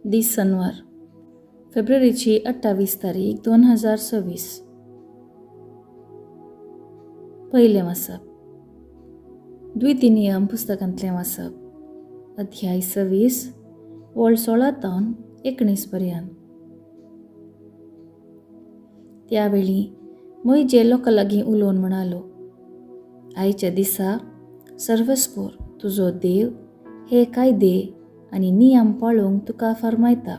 दीस सनवार, फेब्रुवारीची 28 तारीख 2026. पयलें वाचप द्वितीय नियम पुस्तकांतलें वाचप, अध्याय 26, वळ 16 तावन 19 पर्यंत. त्यावेळी मोयजे लोकां लागीं उलोवन म्हणालो, आयच्या दिसा सर्वस्पोर तुजो देव हे कायदे आनी नियम पाळूंक तुका फर्मायता.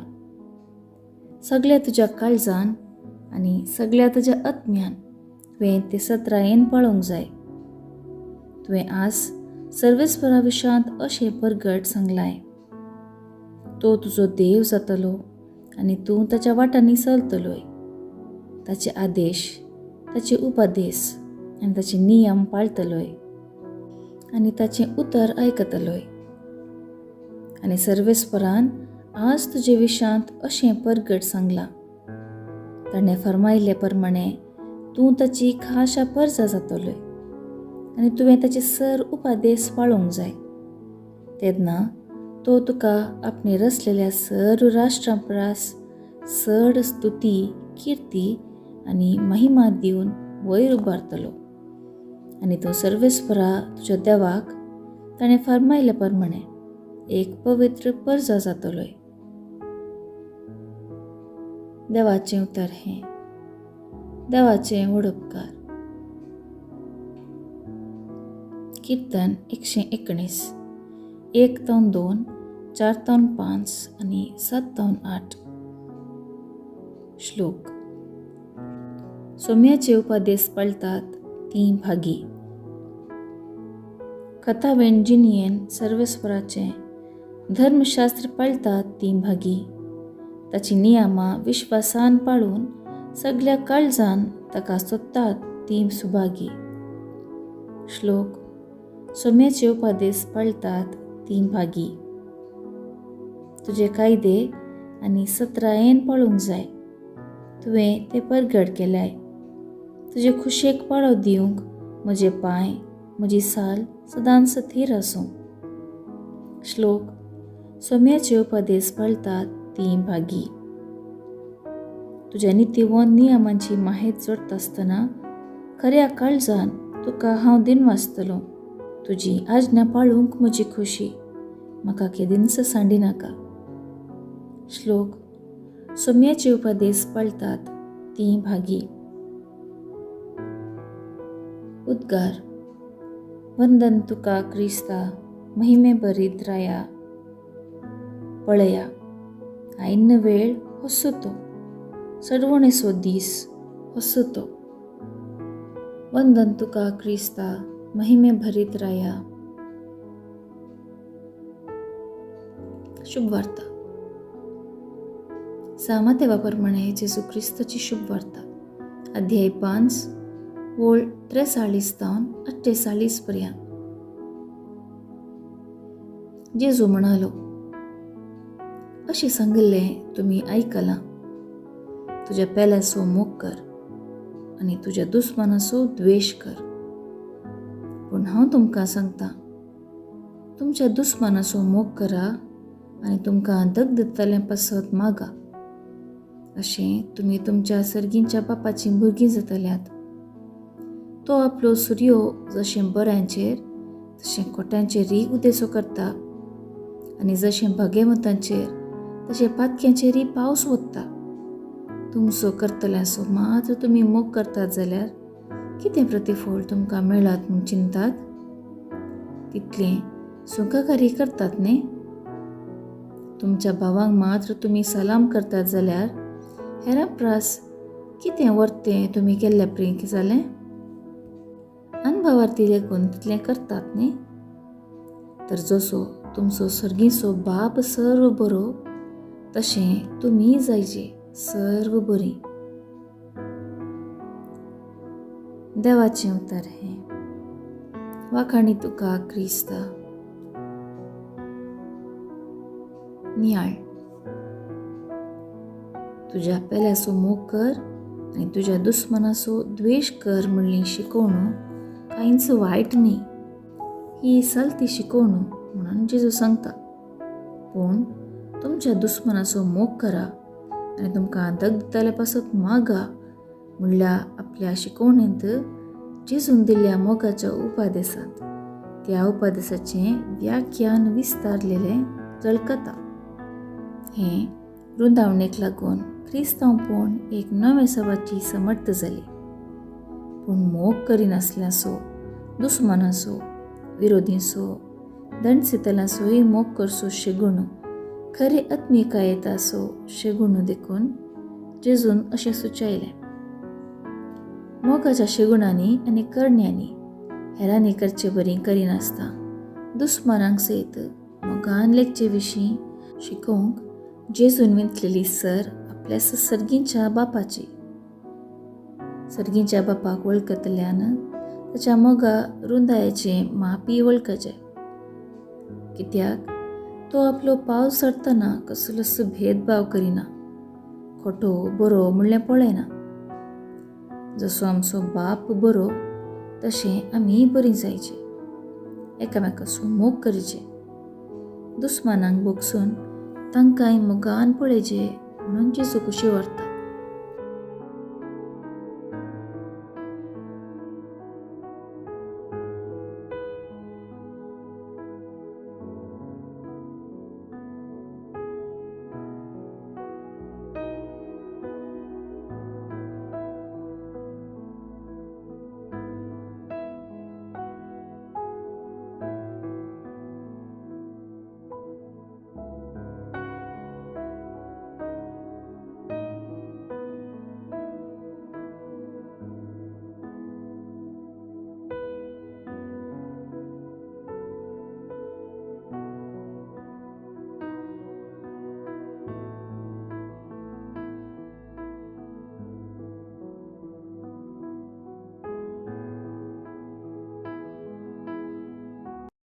सगळ्या तुज्या काळजान आनी सगळ्या तुज्या आत्म्यान तुवें ते सत्रायेन पाळूंक जाय. तुवें आज सर्वेस्परा विशांत अशें परगट सांगलाय, तो तुजो देव जातलो आनी तूं ताच्या वाटांनी चलतलोय. ताचे आदेश, ताचे उपदेश आनी ताचे नियम पाळतलोय आनी ताचें उतर आयकतलोय. आनी सर्वेस्परान आज तुजे विशांत अशें परगट सांगलां, ताणें फर्मायल्ले प्रमाणे तूं ताची खाशा परजा जातलोय आनी तुवें ताचे सर उपादेश पाळोवंक जाय. तेन्ना तो तुका आपणे रचलेल्या सर्व राष्ट्रां परस चड स्तुती, किर्ती आनी महिमा दिवन वयर उबारतलो आनी तूं सर्वेस्परा तुज्या देवाक ताणें फर्मायले प्रमाणे एक पवित्र परजा जातलोय. देवाचें उतर हें. देवाचें व्हड उपकार. किर्तन 119, 1 तावन 2, 4 तावन 5 आनी 7 तावन 8. श्लोक. सोम्याचे उपदेश पाळटात तीं भागी. कथावेन जिणयेन सर्वेस्पराचें धर्मशास्त्र पाळटात तीं भागी. ताची नियमां विश्वासान पाळून सगल्या काळजान ताका सोदतात तीं सुभागी. श्लोक. सोम्याचे उपदेश पाळटात तीं भागी. तुजे कायदे आनी सत्रायेन पाळूंक जाय, तुवें ते परगट केल्याय. तुजे खुशेक पाळो दिवंक म्हजे पांय, म्हजी साल सदांच थीर आसूं. श्लोक. सोम्याचे उपदेश पाळटात तीं भागी. तुज्या नितीवन नियमांची माहेत जोडटा आसतना खऱ्या काळजान तुका हांव दिनवासतलो. तुजी आज्ञा पाळूंक म्हजी खोशी म्हाका केदींच सांडिनाका. श्लोक. सोम्याचे उपदेश पाळटात तीं भागी. उद्गार. वंदन तुका क्रिस्ता महिमे भरीत राया. पळया, आयन्न वेळ हसो तो, सडवणेचो दीस हसो तो. वंदन तुका क्रिस्ता महिमे भरीत राया. शुभवार्ता. सामातेवा प्रमाणे जेजू क्रिस्ताची शुभवार्ता, अध्याय 5, वळ 43 तावन 48 पर्यंत. जेजू म्हणालो, अशें सांगिल्लें तुमी आयकलां, तुज्या पेल्याचो मोग कर आनी तुज्या दुस्मानाचो द्वेश कर. पूण हांव तुमकां सांगता, तुमच्या दुस्मानाचो मोग करा आनी तुमकां दग दितलें पासत मागा. अशें तुमी तुमच्या सर्गींच्या बापाचीं भुरगीं जातल्यात. तो आपलो सुर्यो जशें बऱ्यांचेर तशें खोट्यांचेरय उदेसो करता आनी जशें भागेवंतांचेर तशें पातक्यांचेरय पावस वता. तुमचो करतल्यांचो मात्र तुमी मोग करतात जाल्यार कितें प्रतिफळ तुमकां मेळत म्हूण चिंतात? तितलें सुंकाकारी करतात न्ही? तुमच्या भावांक मात्र तुमी सलाम करतात जाल्यार हेरां प्रास कितें वर्तें तुमी केल्ल्या प्रेंक जालें? अनभावार्थी लेगून तितलें करतात न्ही? तर जसो तुमचो सर्गीचो बाप सर्व बरो तशें तुमी जायचे सर्व बरी. देवाचें उतर हें. वाखाणी तुका क्रिस्ता. नियाळ. तुज्या पेल्याचो मोग कर आनी तुज्या दुस्मानाचो द्वेश कर म्हणली शिकोवणू कांयच वायट न्ही. ही सलती शिकोवणू म्हणून जेजू सांगता. पूण तुमच्या दुस्मनाचो मोग करा आनी तुमकां दग दितले पासत मागा म्हणल्यार आपल्या शिकवणेंत जेजून दिल्ल्या मोगाच्या उपादेसांत त्या उपादेसाचें व्याख्यान विस्तारलेलें झळकता. हें रुंदावणेक लागून क्रिस्तांवपण एक नवे सवाची समर्थ जाली. पूण मोग करिनासल्याचो, दुस्मानाचो, विरोधींचो, दंडसितलांचोय मोग करचो शेगुणू खरे आत्मिकायेताचो शेगुणू देखून जेजून अशें सुचयलें. मोगाच्या शेगुणांनी आनी करण्यांनी हेरांनी करचे बरी करिनासता दुस्मानांक सयत मोगान लेखचे विशीं शिकोवंक जेजून विंतलेली सर आपल्या सर्गींच्या बापाची. सर्गींच्या बापाक वळखतल्यान ताच्या मोगा रुंदायेचें मापी वळखचें, कित्याक तो आपलो पावस सरतना कसलोच भेदभाव करिना, खोटो बरो म्हणलें पळयना. जसो आमचो बाप बरो तशें आमी बरीं जायचे, एकामेकाचो मोग करचे, दुस्मानांक भोगसून तांकांय मोगान पळयचे म्हणून जेजू कुशी व्हरता.